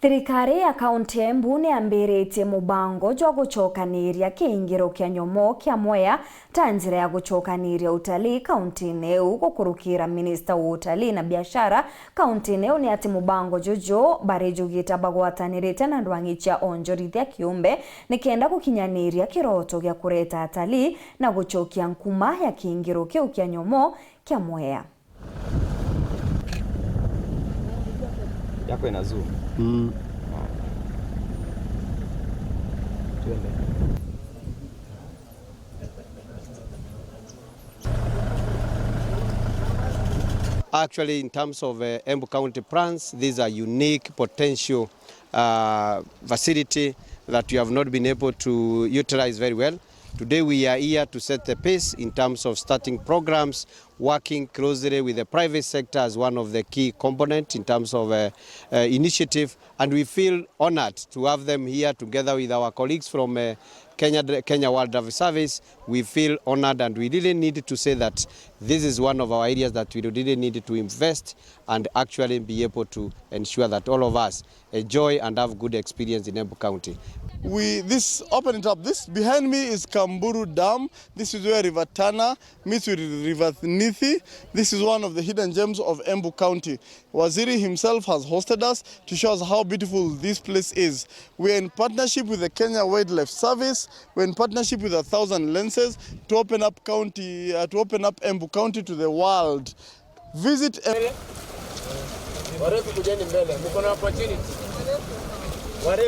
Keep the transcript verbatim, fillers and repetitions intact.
Thirikari ya kaunti ya Embu ni yambiritie mubango jwa gucokaniria kiingiro kia nyomo kia Mwea ta njira ya gucokaniria utalii kauntiine iu. Gukurukira minista wa utalii na biashara kauntiine iu ni ati mubango juju barijugite bagwatanirite na ndwang'i cia onjorithia kiumbe nikenda gukinyaniria kiroto gia kureta atalii na gucokia nkuma ya kiingiro kiu kia nyomo kia Mwea. Yako ina zoom. Mm. Twende. Actually, in terms of uh, Embu County plans, these are unique potential uh, facility that we have not been able to utilize very well. Today we are here to set the pace in terms of starting programs, working closely with the private sector as one of the key component in terms of uh, uh, initiative, and we feel honored to have them here together with our colleagues from uh, Kenya, Kenya Wildlife Service. We feel honored and we really need to say that this is one of our areas that we really need to invest and actually be able to ensure that all of us enjoy and have good experience in Embu County. We this open it up. This behind me is Kamburu Dam. This is where River Tana meets with River Nithi. This is one of the hidden gems of Embu County. Waziri himself has hosted us to show us how beautiful this place is. We are in partnership with the Kenya Wildlife Service. We are in partnership with A Thousand Lenses to open up county, uh, to open up Embu County to the world. Visit Embu. Warefu, kujeni mbele. Mko na opportunity. Warefu.